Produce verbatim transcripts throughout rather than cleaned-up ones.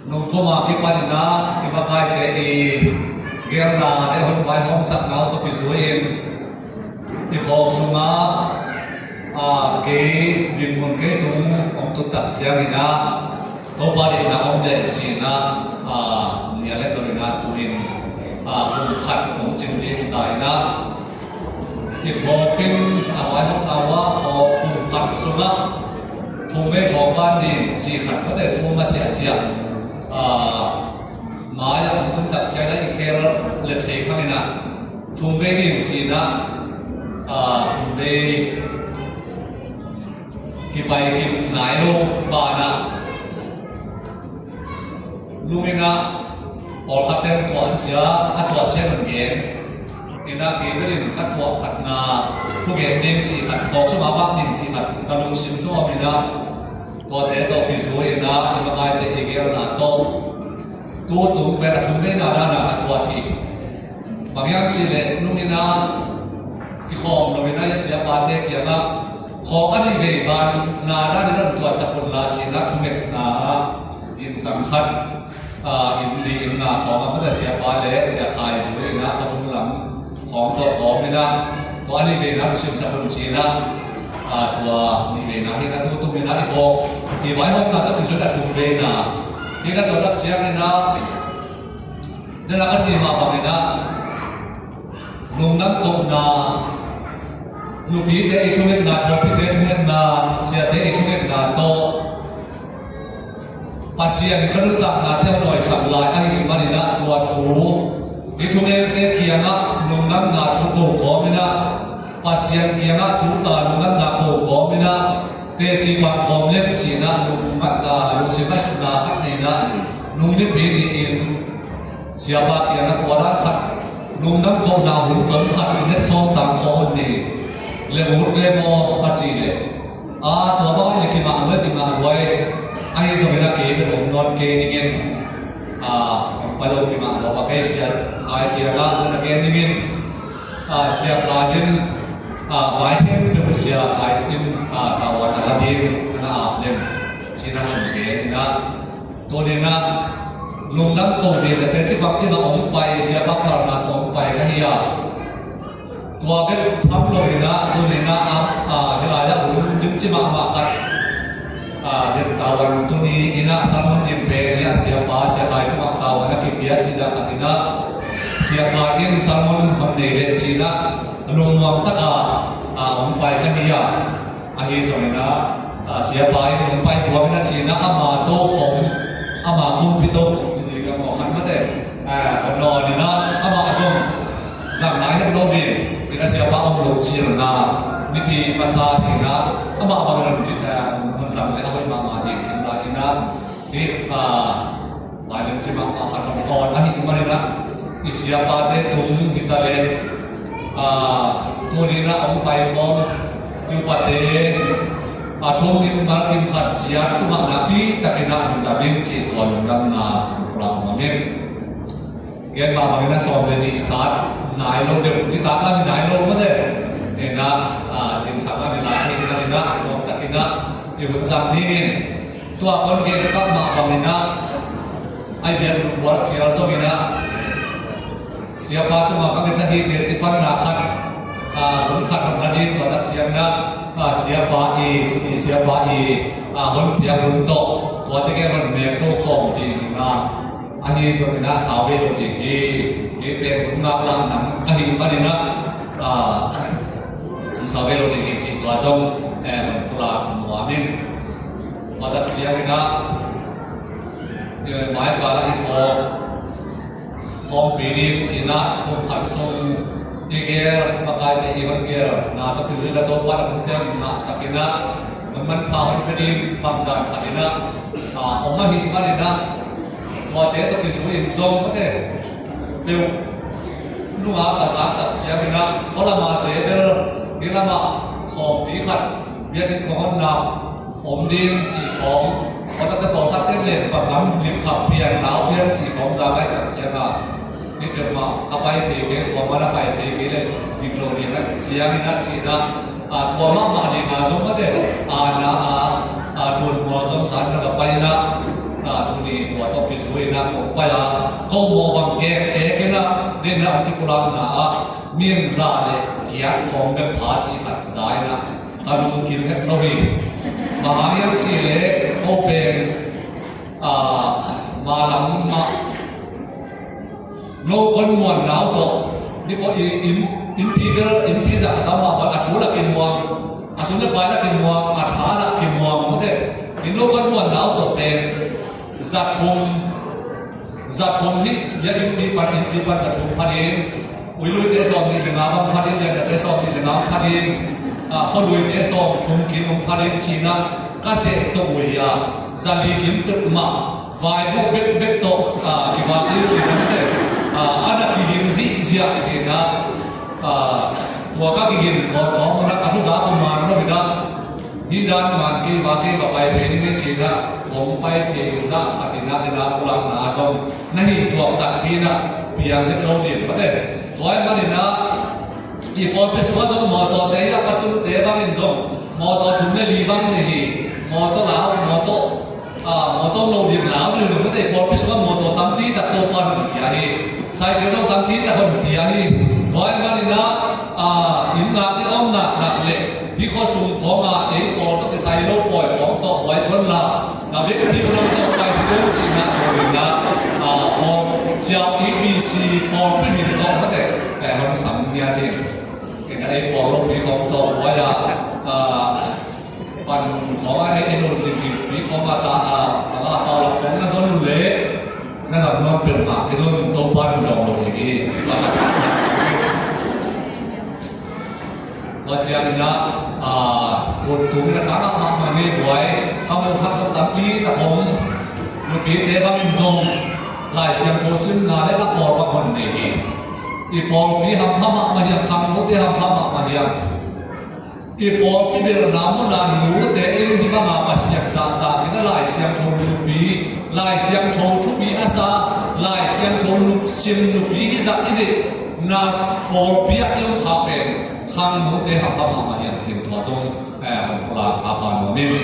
Nungkum a kipanin ah i makaite i geelna le hun vaihawmsakna uh tawh kizui-in i khawk sungah, a, kei dinmun kei tung hong tut tak ciangin ah Topa deihna om leh ci-in ah, a, nia le lo-in ah tu-in, a, kum khat hong cing ding ta in ah i khawk in a vaihawmna uh ah khawk kum khat sungah thumvei khawk pan ding ci khat mate thu masiahsiah, a, mai-ah hong tun tak ciangin ah i khel le thei khangin ah thumvei ding ci-in ah, a, thumvei kipai kim nai lo banah lungin ah pawlkhat ten tuahsia a tuahsia nung gen in ah kei bel in ka tuah phatna thugen ding ci khat, khawk sungah vak ding ci khat ka lungsim sung om in ah tuate tawh kizui in ah i makaite i geelna tawh tu tung pen a thumveina dan a ka tuah hi. Bang hiam cih leh nung in ah kikhawm lo in ah i siapate kiangah khawk a nih vei vanna dan in ah tuahsak un la ci-in ah thungetna ah zingsang khat, a, inn li inn nga khawng ah mate siapa le sia Khai zui in ah khuavung lam khawng tawh khawm in ah tua a nih veina hong simsak un ci-in ah, a, tua nih veina hi in ah tu tung in ah i khawk i vaihawmna tawh kizui in ah thumveina hi in ah tua tak ciangin ah Nana ka cih mah bangin ah lungdam kohna, nupite i thungetna, pawlpite thungetna, siate i thungetna tawh Pasian ka nuntaknate hong nawisak lai ahih manin ah tua thu i thungelte kiangah lungdamna thu ko kawmin ah Pasian kiangah thu, a, lungdamna ko kawmin ah teci pang kawm lem ci-in ah lungdamna, lungsim ngaihsutna khat nei in ah nung nipi ni-in Siapa kiangah tua dan khat lungdam kohna hun ton khat i net sawm tang khawh un ni. Lem ut ve maw ka cih leh, a, tua bang le kimah luai, kimah luai. Ahi zongin a kei bel om nawn kei dingin, a, pai lo kimah lo bang kei sia Khai kiangah na gen dingin, a, sia Khai in, a, vai thei peuh sia Khai in, a, tawan a la ding na ap lem. Cina hun gen in ah Tuni-in ah lungdam ko ding le teci bang in ah hong pai, siapa palna tawh hong pai ka hi a. Tua bek tham lo in ah tuni-in ah, a, a, hih lai-ah hun limci mahmah khat, a, den tavuan tuni-in ah sermon in pen hi a, siapa, sia Khai tungah tavuan a kipia ci-in ah khat in ah, sia Khai in sermon hong nei leh ci-in ah lungmuang takin, a, hong pai ka hi a. Ahi zongin ah, a, siapa in hong pai buang in ah ci-in ah ama tokhom, ama kumpi tokhom ci ding a mawh khat mate, a, hong nawn in ah amah zong zang nai het lo ding in ah siapa om lo cilna mipi masa hi in ah amah bang in ah hong zang leh a hoih mahmah ding khin lai in ah hih, a, Lai limci mahmah khat hong tawn ahih manin ah i siapate tung hi ta leh, a, tuni-in ah hong pai khawm i upate, a, thu-um mimal kim khat ciat tungah nakpi takin ah lungdam ing cih tua lungdamna pulak nuam ing. Gen mah bangin ah sawm le nih sat nai lo deuh, nitak lam nai lo mate. Nen ah, a, zingsang lam nai, nen ah, nuam takin ah i hun zang dingin Tua kong gen pak mah bangin ah, a biakinn bual khial zongin ah, siapa tungah ka nget ahi teci panna khat, a, hun khat hong na ding tua tak ciangin ah, a, siapa i, i siapa i, a, hong piak hun tawh, tua teng hong mek to khawm ding in ah, ahi zongin ah sau ve lo ding hi, hi pen hun ngaklah nam ahih manin ah, a, sau ve lo ding hi cih tua zong, eh, hong pulak nuam ing. Tua tak ciangin ah, eh, mai kal ah i khawm, khawmpi ding ci-in ah kum khat sung i gel, makaite i hong gelna tawh kizui in ah Topa in hong teel ngahsak in ah, hong manpha hong pia ding bang dan khat in ah, ah, om ahih manin ah, tuate tawh kizui in zong mate, peuh nungah ka zak tak ciangin ah, khualam a te bel, hih lamah khawmpi khat, biakinn khuahun nak om ding cih khawng, khuatate pawlkhat teng le, pakam limkhap pian, lau pian cih khawng za ngaih tak ciangah, hih peuhmah ka pai thei kei, khuamah na pai thei kei le, dik lo ding ah ciangin ah ci-in ah, a, tua mahmah ding a zong mate, a, na, a, a, tun mual zong san na ka pai in ah, a, tuni tua tawh pi Ina kong pai a, ko mawh bang kek kek ina, dena ong kipulakna ah, min za le giat khawng bek pha ci khat za ina, ka lungkim het lo hi. Bang hang hiam ci le, ko pen, a, malam mah, no kon muan nau tawh, ni ko i, in, innpi bel, innpi za khat a mah bang a thu la kimuang, a sum le pai la kimuang, a tha la kimuang, mute. I no kon muan nau tawh pen, za thum, za thum hi, biakinnpi pan, innpi pan za thum pha ding, uiluite sawm nih le nga bang pha ding, lianate sawm nih le nga pha ding, a, khualuite sawm thum kim hong pha ding cina, ka seh tawh uh hi a, za li kim peuhmah, vaibuk bekbek tawh, a, kivak ding cina mate, a, a na kiging zihziah hi ina, a, tua ka kiging kawmkawm una ka thu za tua man lo hi ina, Hih dan man kei va kei va pai phei ni ngei cina, kong pai phei zah khat ina, ina pulakna a zong na hi tuak takpi ina, piang het lo ding mate. Tua ahih man ina, i pawlpi sungah zong mawtawte hi a, patute bangin zong mawtaw thum le li bang nei hi. Mawtaw lau, mawtaw, a, mawtaw lo ding lau ding lo mate, i pawlpi sungah mawtaw tampi tak Topa hong pia hi. Cycle zong tampi tak hong pia hi. Tua ahih man ina, a, inn ngak ding om ngak ngak le, hih khuasung khawng a, ei pawl tawh kisai lo pawi khawng tawh buai khon la, na vekpi uh lam tawh pai hi ding cihna tawh ina, a, pawl ciau E B C pawlpi min tawh mate, eh, hong sam ngiat hi. Kei na ei pawl lopi khawng tawh buai a, a, pan khawng a ei, ei lo ding ding pi khawng a ta a, a, a, pau lak khawng na zon uh le, na zam nuam peuhmah kei zon Topa in dawng lo ding hi. Tua ciang ina, a, ut tung na tha mahmah mah ngei buai, a mu khat zong tampi tak om, nupite bangin zong, Lai Siangtho simna le a pawl bang hon nei hi. I pawlpi hampha mahmah hiam, khangnote hampha mahmah hiam. I pawlpi belhna muna nute in hih banga Pasian zahtak ina Lai Siangtho nupi, Lai Siangtho thupi a sa, Lai Siangtho nup sim nupi hi zah i deih na pawlpi ah i om kha pen khang nute hampha mahmah hiam cih tua zong, eh, hong pulak a pha nuam ing.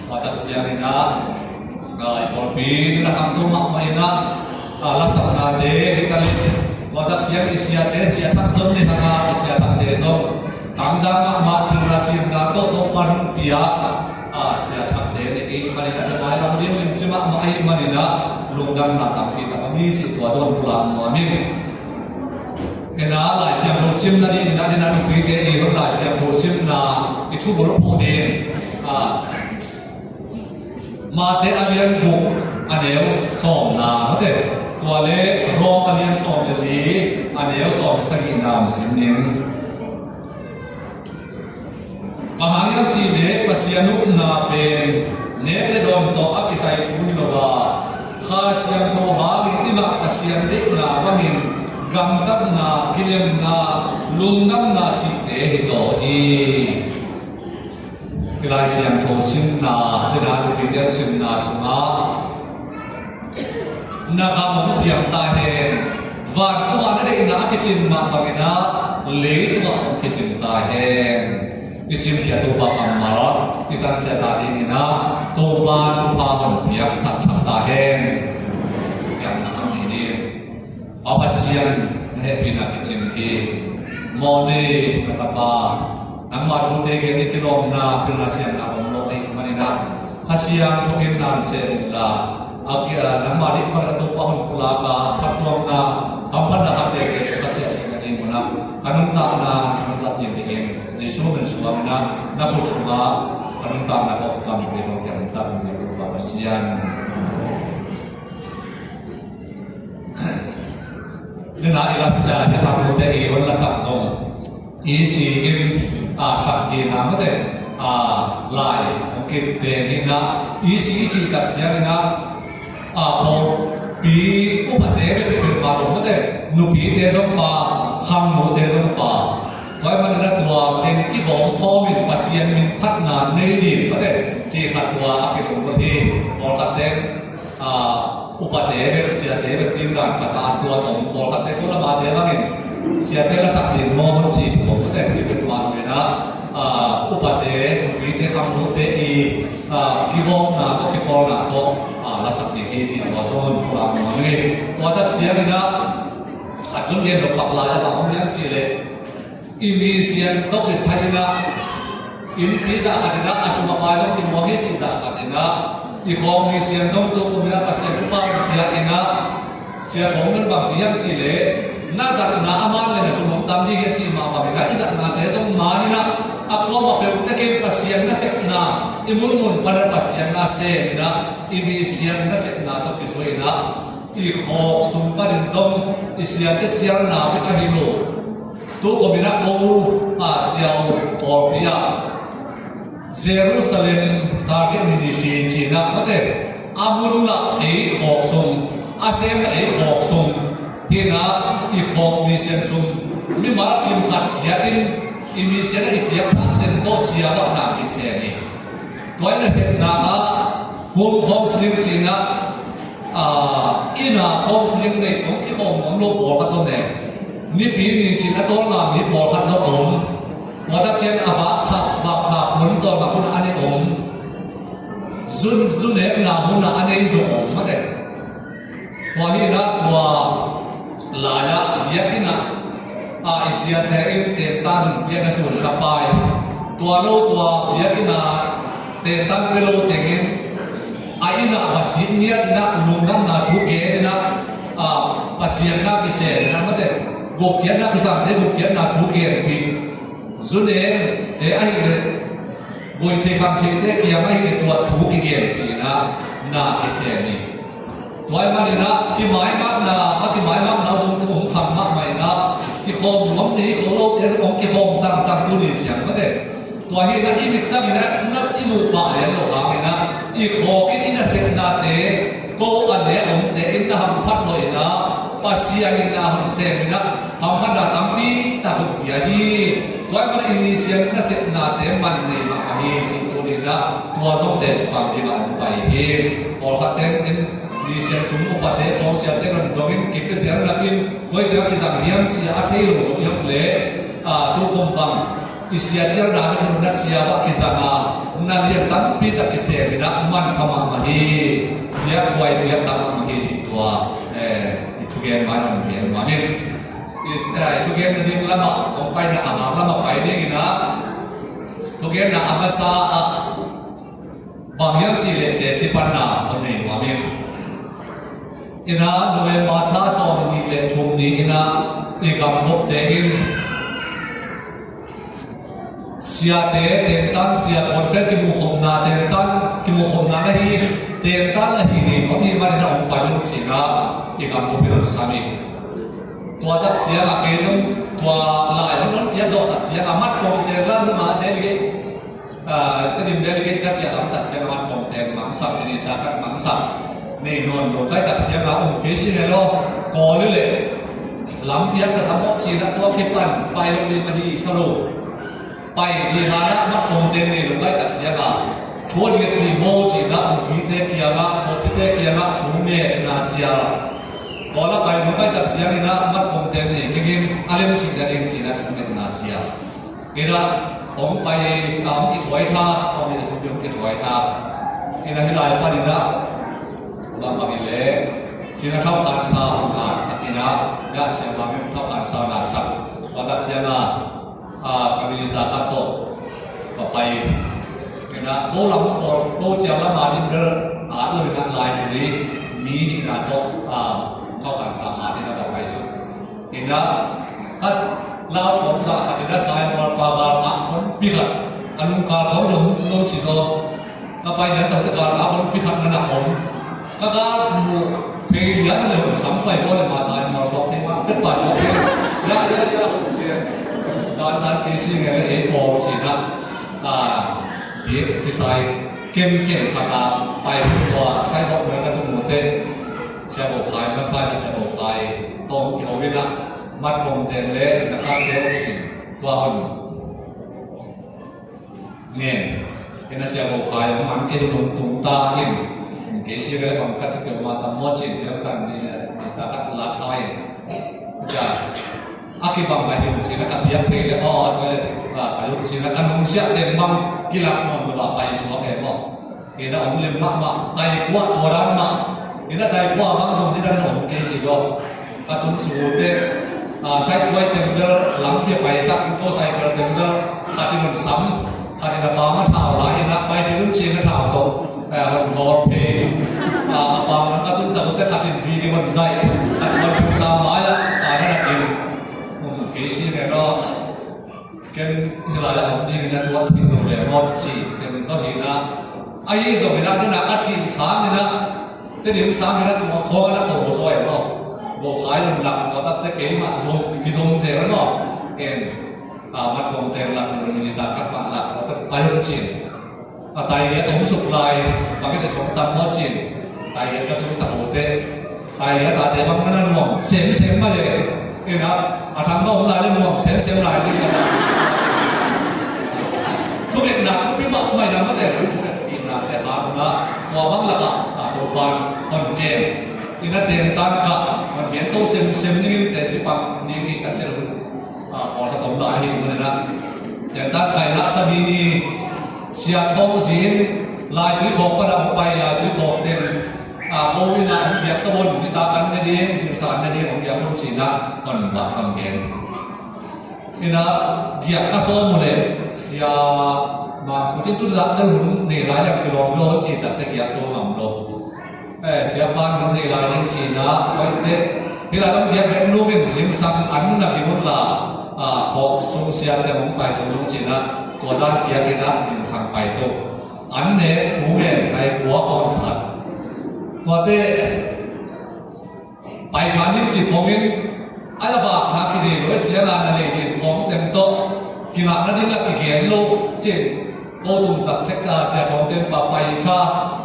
Tua tak ciang ina, a, i pawlpi na khangto mahmah ina, a, lasaknate hi ta le, tua tak ciang i siate, sia thak zong ni thak a, i sia thakte zong Tangzang mahmah pilna cimna tawh Topa hong pia, a, sia thakte ni i hih man ina, i mailam ding limci mahmah i hih man ina, lungdamna tampi tak om hi cih tua zong pulak nuam ing. Ina Lai Siangtho simna ding ina, ina nupite i hun Lai Siangtho simna i thubul phuh ding, a, Mate a lian guk a neu sawmna, mate, tua le Rom a lian sawm le li a neu sawm le sagihna hong sim ning. Bang hang hiam cih leh Pasian upna pen nek le dawn tawh a kisai thu hi lo a, Kha Siangtho hangin i mah Pasian deihna bangin gamtatna, kilemna, lungdamna cihte hi zaw hi. I Lai Siangtho simna, ina nupite simna sungah na gam hong piang ta hen. Vantung a na deihna a kicin mah bangin ah leitungah hong kicin ta hen. I simkhiat Topa kammal i tansiat a dingin ah Topa thupha hong piaksak thak ta hen. Piakna hang hi ni. Pa Pasian, na hehpihna kicing hi. Mawh nei ka tapa, nangma thute gen i kilawmna pilna siamna om lo ahih manin ah Kha Siangtho in na hon sem inla, a ki, a, nangma deih pan a Topa hon pulak a, phattuamna, hamphatna khat tete ka ciahciahna ding un ah ka nuntakna hong zat ding dingin Jesu min suang in ah na khut sungah ka nuntakna ka kamte hong kiang nuntak ding Topa Pasian. Nena i la, i la khangnote i hong lasak zong E C in, a, sak ding a mate, a, lai hong kit ding in ah E C i cih tak ciangin ah, a, pawlpi upate bek peuhmah lo mate, nupite zong pa, khangnote zong pa. Tua ahih manin ah tua teng kigawm khawmin Pasian min phatna nei ding mate, cih khat tua a kilunggulh hi. Pawlkhat teng a, upate bek, siate bek ding dan khat a, tua tawh pawlkhatte tua lamate bangin siate lasak ding maw hong ci pawlkhatte hi bek mah lo in ah, a, upate, upate, khangnote i, a, kigawmna tawh, kipawlna tawh, a, a sak ding hi ci tua zong pulak nuam hi. Tua tak ciangin ah a tun gen lo pak lai a bang om hiam cih leh i mi sian tawh kisai in ah innpi zah khat in ah a sum a pai zong kimuang hi cih zah khat in ah i khawng mi sian zong tu kum in ah Pasian thupha hong pia in ah Sia Thawng Ngun bang ci hiam cih leh na zatna a man le na sum hong tam ding hi a cih mah bangin ah i zatnate zong man in ah a kuamah peuh tekin Pasian nasepna i munmun pan a Pasian na sem in ah i mi sian nasepna tawh kizui in ah i khawk sung panin zong i siate cialna bek ahi lo. Tu kum in ah ko a ciau pawlpi ah Jerusalem Target Ministry ci-in ah mate a mun lah ei khawk sung a sem lah ei khawk sung hi in ah i khawk mi sian sung mimal kim khat ciatin i mi sian ah i piak khat ten tawh ciau ah na kisem hi. Tua i nasepna ah home counseling ci-in ah inn ah counseling nei hong kikhawm nuam lo pawlkhat om e. Nipi ni cin a tawlnga mi pawlkhat zong om. Tua tak ciang a vak thak vak thak hun tawlnga hun a nei om. Zun zunekna hun a nei zong om mate. Tua hi in ah tua lai-ah biakinn ah a i siate in tentan hun piak a sun ka pai. Tua lo tua biakinn ah tentan pia lo tengin a inn ah va sit ngiat in ah lungdamna thu gen in ah Pasian na kisem in ah mate gupkhiatna kisangte gupkhiatna thu genpih. Zunekte ahih leh voi thei kham theite kiang ahih leh tua thu kigenpih in ah na kisem hi. Tua ahih manin ah kimaimakna a kimaimakna zong hong kham mahmah in ah kikhawm nuam ni kho lote zong hong kikhawm tangtang tuni ciang mate. Tua hi in ah i mittang in ah na i muh pah lian lo hangin ah i khawk in i nasepnate ko a nek omte in na hamphat lo in ah Pasian in na hong sem in ah hamphatna tampi tak hong pia hi. Tua ahih manin i mi sian nasepnate man nei mahmah hi cih tuni in ah tua zongte sipang dingah hong pai hi. Pawlkhatte in mi sian sung upate khawng siate dongdongin kipia sian napin koi tengah kizang hiam ci-a a thei lo zong hiam leh tu kum bang i sia cialna na khanun a ciau ah kizang a na lian tampi tak kisem in ah manpha mahmah hi. Biakhuai biaktak mahmah hi cih tua i thugen mai hong pian nuam in i thugen nading lamah hong paina a hang lamah pai dingin ah thugenna a masa ah bang hiam cih leh teci panna hong nei nuam in. In ah November tha sawm nih le thum ni in ah i gam bawmte in siate tentan sia conference kimukhopna tentan kimukhopna na hi tentan na hi ni nuam hi manin a hong pai lo ci-in ah i gam bawm in hong sam hi. Tua tak ciangah kei zong tua lai hong hong piak zawh tak ciangah mat pawngte la nungah delegate Tedim delegate ka ciah lam tak ciangah mat pawngte mangsak minister khat mangsak nei nawn lo kai tak ciangah um kei si helo kawl hi leh lam piaksa tam awk ci-in ah tua kipan pai lo ding ahi sa lo. Pai ding hanah mat pawngte nei lo kai tak ciangah thu a liatpih vo ci-in ah mipite kiangah mawpite kiangah thu ngetna cial kawl a pai lo kai tak ciangin ah mat pawngte nei kengin a lem cih nading ci-in ah thu ngetna cial. Ina hong pai a hong kithuai tha sawm ina thum hong kithuai tha. Ina hi lai pan ina bang bang in le cina thau kansa hong kansak ina ina siam bang in thau kansa hong kansak. Tua tak ciang a ka minister ka tawh ka pai ina ko lam ko ko ciang lam a din ber at lo ina lai tui mi ina tawh thau kansa at ina ka pai suk. Ina khat lau thuam zah khat ina sai mual pa gal kah honpi khat a nung kal khong lo lo ci lo ka pai lian tau te gal kah honpi khat na nak om ka gal mu phei lian le hong sam pai ko le ma sai mual suak phei ma pet pa suak phei ya ya ya hong ci zan zan kei si nge le ei pawl ci na a bik kisai kem kem khat a pai tua sai bawk mai ka tung mu te. Sia Bo Khai, masa in Sia Bo Khai tawng kiho in ah mat pawngte le na khatte uh sin tua hun ngen. Ina Sia Bo Khai hong man kei hun hong tung ta in kei si ve bang khat si peuhmah tam maw cin piang khan ni le ni ta khat la tha in. Sia a kibang a hi hong cin a ka piak phei le aw a tua le cin a ka hong siah teng bang kilak nawn lo a pai suak e maw. Ina om lim mahmah, taikuah tua dan mah. Ina taikuah bang zong ni dan om kei ci lo. Ka tun sute, a, saituai teng bel lampi a paisak, ko cycle teng bel khatin hon sam, khatin a pang a thau la, ina pai pi lum cing a thau to, a, hon hol pe. A, a pang ka tun ta ute khatin video hon zai, khat hon pu ta mai a, a, na na kin. Um, kei si ne lo. Ken hilai a om ding ina tua thin lo le mawt ci tem tawh hi ina. Ahi zong ina nuna ka cin sang ina, Tedim sang ina tua khawng ina to zaw e maw. Bo khai lon lak tua takte keimah zong kizom zel maw. En, a, mat kong teng lak lo minister khat mah lak tua tak pai hong cin. A taigiat om suk lai, bang i sia thong tam maw cin. Taigiat ka tung tak lote. Taigiat tate bang mana nuam semsem mah le. Ina, a thang bang om lai le nuam semsem lai ding. Thungetna thupi mahmah ina mate, thungetna te ha nuna. Tua bang laka, a, Topan hon kem. Ina ten tan ka, hon kem to semsem dingin te cipang ding i ka cin. A, pawlkhat om lai hi, manina. Tenta kaina sami ni Sia Thawng Zin, Laitui khawk pana hong pai, Laitui khawk ten, a, ko ina hong biak ta bon, nitak an ne ding, zingsan ne ding, hong biak bon cina, hon bak hong gen. Ina, biak ka sawm uh le, Sia Mang Sutin tu zak te hun, nei lai lem kilawm lo, ci tak te biak to ngam lo. Eh, siapa nang nei lai ding cina, koite. Hila dong biak bek nungin singsang an na kimun la, ah, hawk sung siate hong pai tung nung cina, tua zan biak ina singsang pai tung. An ne thu ngen nai kua hong sat. Tuate, pai tha ning ci pongin, a la vak na kidei lo, e ciang a na lei din khong tem tawh, kingak na ding la kigen lo, cin. Ko tum tak cek ta sia khong tem pa pai tha,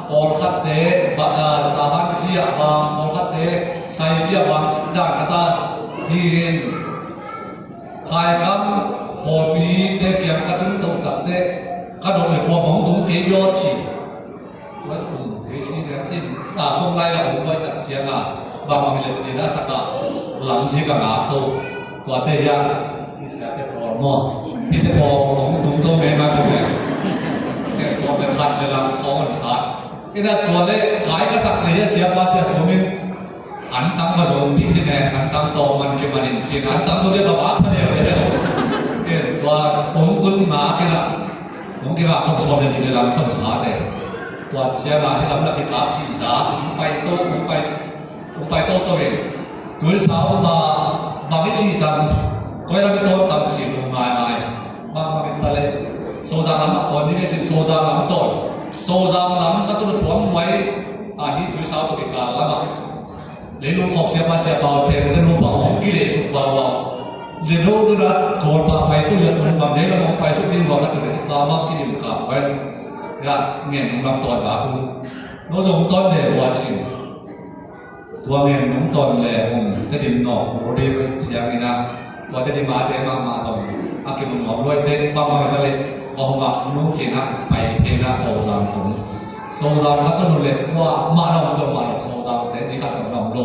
pawlkhatte, ba, a, tahan sia vang, pawlkhatte, saipi a vang, cik dan kata, hi in. Khaikam, pawlpi te kiang ka tung to takte, ka dong le kua bang tung kei lo ci. Tua kum kei si ner cin, a, khong lai la ong luai tak siang a, bang bang let cin a sak a, lam si ka ngak to, tua te ya, i sia te pawl maw, i te pawl ong tung to me ngak to me. Ken sawm le khat le lam khong an sat. Ina tua le, kai ka sak le ya sia pa sia sawm in, An tang va zong ding ding e, an tang tawng man kiman in cin, an tang zong le va va tha leu leu. Ken tua hong tun ngak in a, hong kingak khong sawm le nih le lam khong sa te. Tua ciang a hi lam la kikap cih za, hong pai to, hong pai, hong pai to to in. Tuisau ma, bang i ci tam, koi lam i tawn tam ci lo ngai ngai. Bang bang in ta le, Sozang lam a tawn ding e cin Sozang lam tawn. Sozang lam ka tun thuam muai, a hi Tuisau to kikal lam a. Leilung khawk siapa siapa uh sem te nupa hong kileh suk vauva. Le no nu na kawl pah pai tu ya tu bang dei lam hong pai suk ding vua ka cin pa mak kilim kap pai. Ya ngen hong lam tawn va kung. No zong hong tawn ve vua cin. Tua ngen hong tawn le hong Tedim nawk lo dei siang ina. Tua Tedim a te mahmah zong a kimu nuam luai te bang bang ina le. Ka hong a nu cin a pai phei na Sozang tung. Sozang ka tun uh le kua mah na om lo mah lo Sozang te ni khat zong na om lo.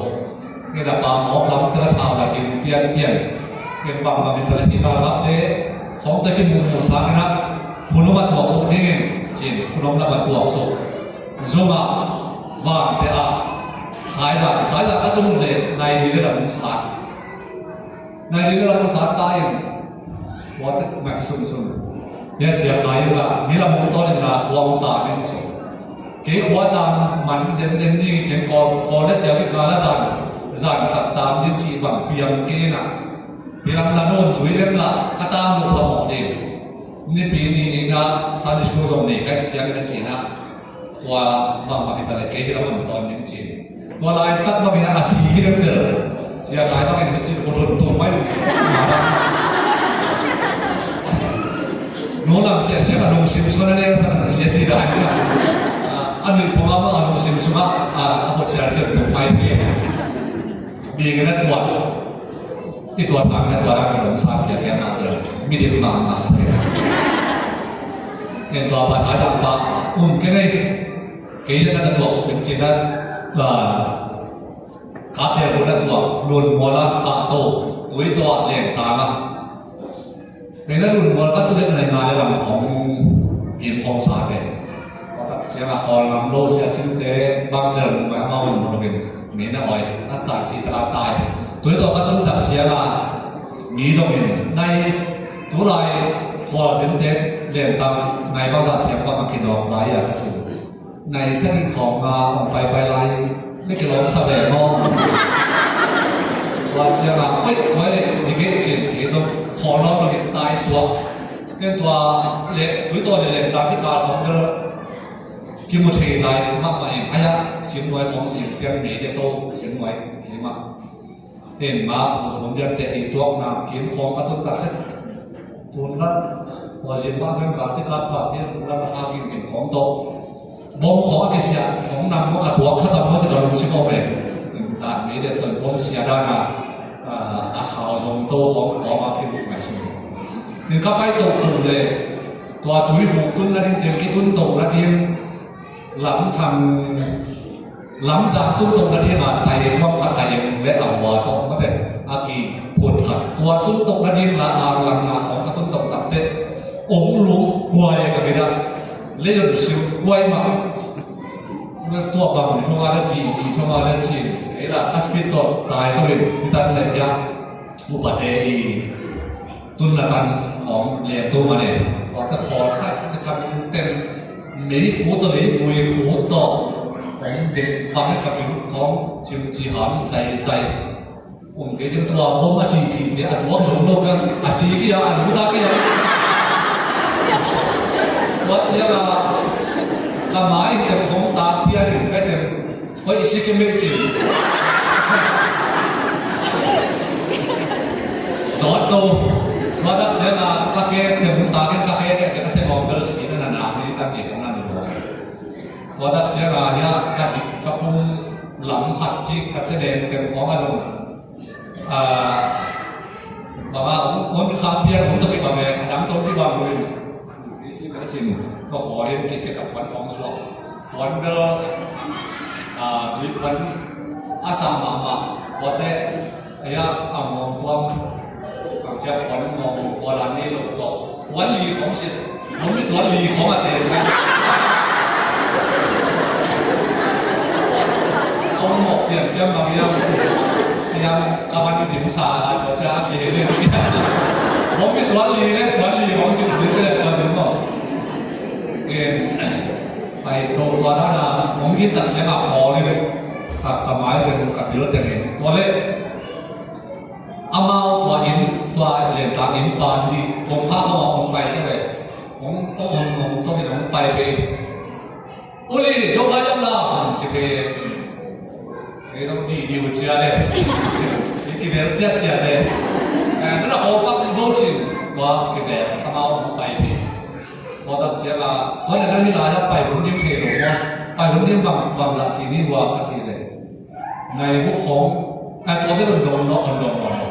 Nge da pa mawk lam te la thau la kin pian pian. Nge bang bang in ta la hi kal khat te khong te kimu mu sang ina. Phunum a tuak suk ding in cin phunum lam a tuak suk. Zung a van te a. Saizang, Saizang ka tun uh le nai di le lam sang. Nai di le lam sang ta in. Tua te mai sun sun. Ya sia kai in la ni lam hong tawn in la khua hong ta ning ci. Kei khua tam man zen zen ding keng kawl, kawl le ciang i kal a zan, zan khat tam ding ci bang piang kei na. Hi lam la nawn zui lem la, ka tam lo phamawh ding. Nipi ni ina Sunday school zong nei kai ciang ina ci na. Tua bang bang ina le kei hi lam hong tawn ding ci. Tua lai tak bang ina a si hi lem del. Sia kai bang ina ci ko thon to mai. No lam sia sia ka lungsim suan a neng sa sia ci dai na. A nui pong a ma a lungsim sung a a ko sia sia tung mai thei. Ding in a tuat. I tuat hang in a tuat hang in a lungsim kia kia na tuat. Mi ding ma ma thei. Ken tua pa sa dang pa um ke nei. Kei na na tuat suk pen ci na. Ka tel bu na tuat lun mo la ka to. Tui tuat leng ta na. Kei na lun mual ka tu le na nai nga le lam khong gim khong sa ke. Tua tak Ciangah khawl ngam lo sia cingte bang del nung amau in mu loin mi na oi a tai ci taka tai. Tui tawh ka tun tak ciangah mi dongin nai tulai khualzinte lentang nai bangzah ciang bang a kinawk lai a ka sin. Nai sagih khawng a hong paipai lai le kilawm sa ve maw? Tua ciangah oi tua le ni geh cin kei zong khawl nawk loin tai suak. Ken tua le tui tawh le lentang kikal khawng del kimu thei lai mahmah in aia simnuai khawng sim pian mei de to simnuai kei mah. Ken ma pu suam pian teh i tuakna kim khawng ka tun tak teh. Tun la khuazin mah ken ka kikap kap pian tun la ma tha kim kim khawng tawh. Bom khawng a kisia khawng nam maw ka tuak kha tam maw ci ka lungsim aw ve. Tan mei de ton bom sia dana a khau zong to khawng kawm a kiluk ngaihsun. Ken ka pai tohtoh le tua tui huk tun nading teng kitun toh nading lamthang lamzang tun toh nading a tai huam khat a eng le a hua tawh mate a kiphut khat tua tun toh nading la a lamna khawng ka tun toh tak teh ong lung kuai ka bida le yon siu kuai mah. Tua bang thonga le di di thonga le cin kei la a speed tawh tai tawh in hitan le ya upate i tunna tan khawng lem tu mah ne. Tua ta khawl ka ka kan ten mei khu tawh lei vui khu tawh khawng bek bang ka pil khawng cim ci ham zai zai. Kum kei cim tua bom a si ci te a tuak zong lo kan a si kia a lu ta kia. Tua ciang a ka mai tem khawng ta pia ding ka tem. Hoih si kei mei cin. Zawt to. Tua tak ciang a ka khe te hum ta ken ka khe te ka te mawng bel si na na na ni ta ni ka na ni lo. Tua tak ciang a hia ka dik ka pum lam khat ki ka te den ken khawng a zong. Banga hong kha pian hong tawh kibang e a dang tawh kibang lo in. Isi ka cin ka khawlin ki cekap pan khawng suak. Puan bel tui puan a sa mahmah. Puate aya a ngawng tuam. Kang ciak puan ngawng puan an nei lo tawh. Puan li khawng sit. Hong mi tuan li khawng a te na. Hong mawk pian pian bang hiam. Hiam ka van dim sa a tua cia a kihel in. Hong mi tuan li le puan li khawng sit li le puan dim maw. Pai to tua dana hong gin tak ciang a khawl in. Ka ka mai teng ka bil teng in. Tua le amau tua inn tua lentang inn pan dih kong kha kong a hong pai ka ve. Hong hong hong hong tawh in hong pai ve. Uli dong ka yam la hong si ve. Kei dong dih dih uh cia le. I kivel ciat ciat le. Nuna kong pak dih go cin. Tua kivel amau hong pai ve. Tua tak ciang a tua le na hi lai a pai hun ding thei lo maw. Pai hun ding bang bang zah ci ni hua ka si le. Nai buk khawng, nai tua bek hon dawng nawh, hon dawng nawh.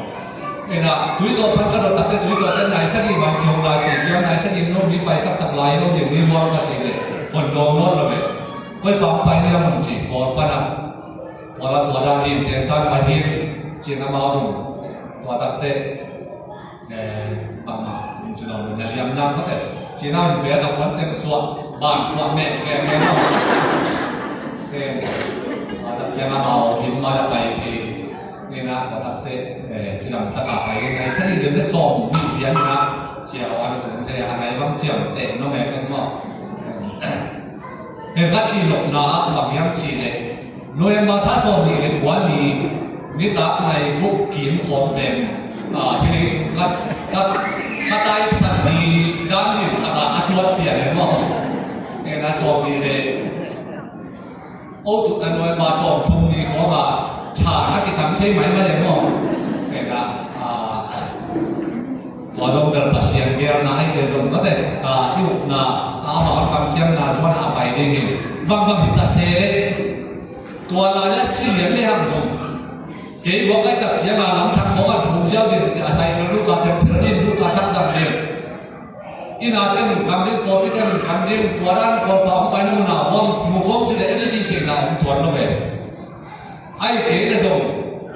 Ena, tui tawh pan ka dot takte tui tawh ten nai sagih bang khawng lai ci, tua nai sagih no mi pai saksak lai no ding mi muang ka ci le, hon dawng nawh lo le. Koi pang pai ni a hon ci, kawl pan a. Tua la tua dan lim ten tan ma him, ci na mau zong. Tua takte. Bangmah in ci lo na liam nang mate. Cina in ve ka puan teng suah ban suah meh meh meh no. Tua tak ciang amau in ma la pai phi. Ni na tua tak te ci lam tak a pai ngai sani le me sawm ni lian na. Cia wa na tung te a ngai bang ciam te no me kan mo. Ken ka cih lohna ah bang hiam cih leh November tha sawm nih le kua ni nitak nai guk kim khawm pen hi leitung ka, ka, ka taisan ni dan lim khat ah a tuat pian e maw. Ken a sawm nih le o tu a November sawm thum ni khawm ah tha a kitam thei maimai e maw. Ken a Tua zong bel Pasian geelna ahi le zong mate, i upna a amau kamciamna zuan a pai ding hi. Bangbang hi ta se le tua lai a si lian le hang zong kei buak kai tak ciang a lam thak khawng a phung ziau ding a sai tel duka tem phel ding duka thak zang ding. Ina ten kan ding pawlpi ten kan ding tua dan kawlpa hong paina mun a huam mu khawng ci le en le cin ciangna hong tuan lo ve. Ai kei le zong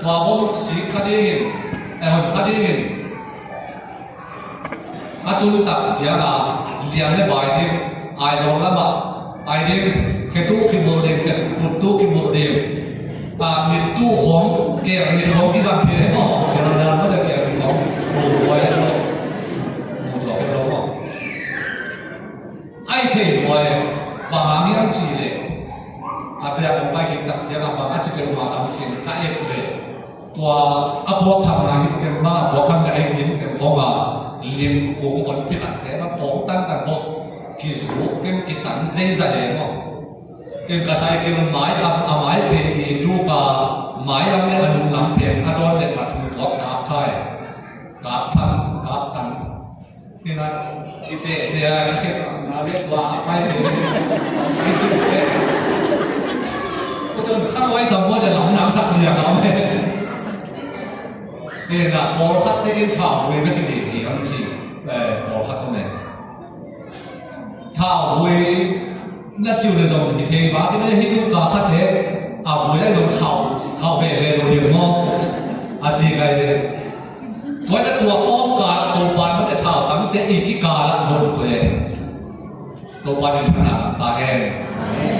tua bom sik kha dingin, e hon kha dingin a tun tak ciang a lian le bai ding Aizawl lamah Ai ding, khe tu kimul ding, khe khut tu kimul ding. A, mit tu khong, khe mit khong kizang thei ding maw. Khe ran dan maw, khe mit khong. Mu buai ding maw. Mu tuak ding maw. Ai thei buai, bang hang hiam cih leh. Ka pia kong pai kik tak ciang a bang a ci peuhmah lam cin ka et leh. Tua a puak tham na hi ken bang a puak tham ka ei lim ken khong a lim kung honpi khat te bang kong tan tan khong kizuk ken kitan zeizai le maw. Ken ka cycle mai am a mai pe i duka mai am le a nung lam pen a dawn le a thu tuak kap thai. Kap thang, kap tan. Ina, i te, te a, i khet na le tua a pai te. I tu se. Ko ton kha wai tam mo ja lam nang sak lia ka me. Ina, pawl khat te in thau wei ka ti ni ni am si. Eh, pawl khat ko me. Thau wei na ciu le zong hi thei ba, ke ne hi du ka khat te. A wei le zong khau, khau ve ve lo di mo. A ci kai le. Tua ina tua kawngkal ah Topa in mate thau tangte i kikal ah hon koih e. Topa in thanna tang ta hen.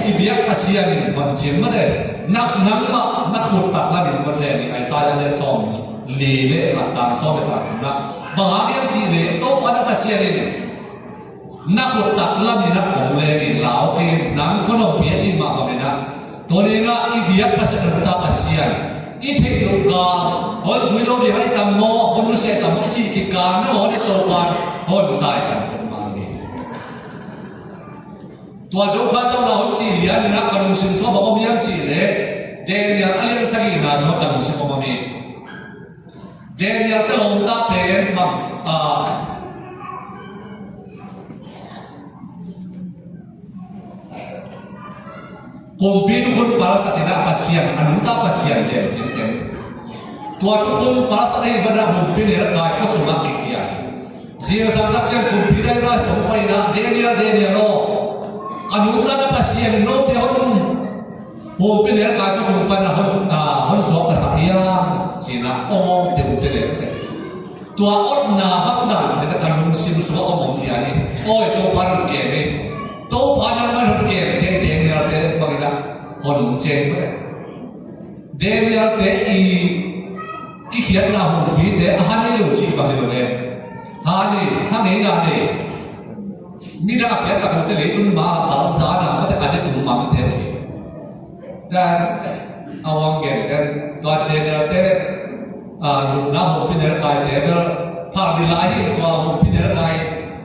I biak Pasian in hon cin mate. Nak nangmah na khut tak lamin kon hen i Isaiah le sawm li le khat tang sawm le khat na. Bang hang hiam cih leh Topa na Pasian in na khut tak lamin a kong lengin lau kei nang kong hong pia cih mah bangin a. Tua ni-in a i biak Pasian, a nungta Pasian i theih loh ka hon zui lo ding a i tam maw, hon nusia i tam maw, i cih kikal na maw, ni Topa hon taisan kong mah ni. Tua Job kha zong na hon cih lian in a ka lungsim sung bang om hiam cih leh Daniel a lian sagihna sung ka lungsim om hi. Daniel te lawmta pen bang, ah, kumpi thukhun palsat in a Pasian, a nungta Pasian lian cin teng. Tua thukhun palsat ahi banah humpinelkai khua sungah kikhia hi. Zingsang tak ciang kumpi Darius hong pai in a, Daniel, Daniel aw, a nungta na Pasian note hon humpinelkai khua sung pan a hon, a, hon suaktasak hiam ci-in a awng awng te u te leng te. Tua otna bang dan khat in a ka lungsim sungah om om dia ni. Awi, Topa in hon kem hi. Topa nangmah in hon kem ciang Daniel te bangin a hon um ciang hi mah le. Daniel te i kikhiatna humpite a han hi lo cih bang hi lo le. Han hi, han hi na ni. Midang a khiat tak lote leitung ma a palzana mate a ne tung mangte hi. Tua a wang gen ten tua Daniel te, a, lupna humpinelkai te bel phal ding lai hi. Tua humpinelkai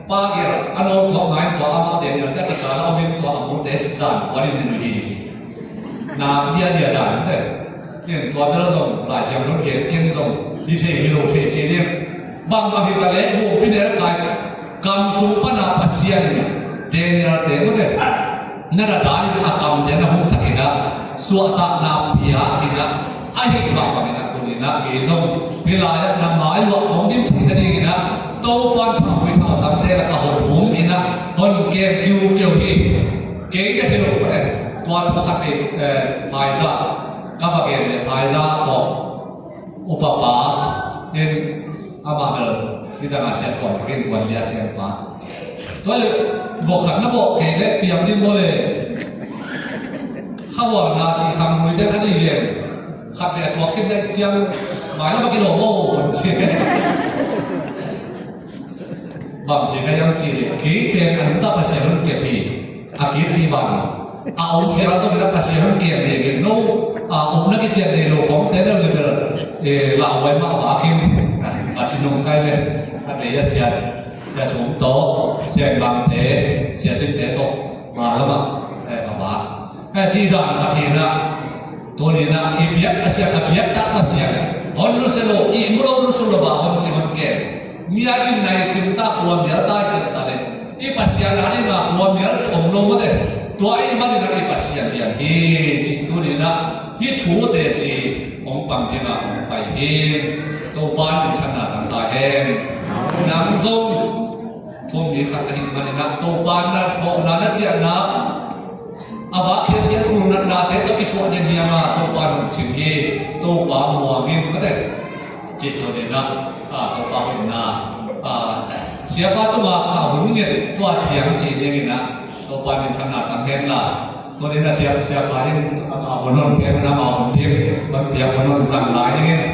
pa gel a nawm tuak ngai tua amau Daniel te a kikal a om in tua a mawte zan kuan in ding hi ci. Na dia dia dan te. Ken tua bel zong Lai Siangtho ken ken zong hi thei hi lo thei ci ding. Bang bang hi ta leh humpinelkai kam sung pana Pasian in Daniel te mate na dadan in a kamte na humsak in a suahtakna pia in a ahi mah bangin a tuni in a kei zong hih lai-ah na maiuah kong dim theih nadingin a Topa in thangvui thautangte lak ah hon hum in a hon kem kiukiu hi. Kei na hi lo mate tua thu khat hi, eh, Phaizah ka va gen le Phaizah khawng upapa in amah bel hih dang a sia thuam takin kuan lia siangpa. Tua le bawh khat na bawh kei le piang ding maw le. Khahualna cih khang nui te kha nei ven. Khat le a tuak khin na ciang mai lam a kilawm aw hun ci. Bang ci ka hiam cih leh kei pen a nungta Pasian hon kep hi. A kit cih bang a om khial zong in a Pasian hon kem ve ve no. A om na kician nei lo khawng te deuh le bel, eh, lauhuai mah vak in. A ci nung kai ve. A tei a sia, sia sum tawh, sia in bangte, sia cinte tawh ma lamah, eh, ka vak. Eh, cih dan khat hi in a. Tuni in a i biak a sia a biak tak Pasian hon nusia lo, i mu lo nusia lo va hon ci hon kem. Mi a ding nai cim ta khua mial ta i kem ta le i Pasian a ding a khua mial ci om lo mate. Tua i man in a i Pasian lian hi ci tuni in a hih thute ci hong pang ding a hong pai hi. Topa in min thanna tang ta hen. Nang zong thum ni khat ahih man in a Topa na sawhna na ciahna a vak khiathiat ulnatnate tawh kithuah den hiam a Topa in hong cing hi. Topa muang in mate. Cih tawh den a, a, Topa hoihna, a, siapa tungah ka hun nget tua ciang cih dingin a Topa min thang na tang hen la. Tua ni a sia, sia kha ding, ama hun hon pia, ama hun pia, bang pia hun hon zang lai ding in.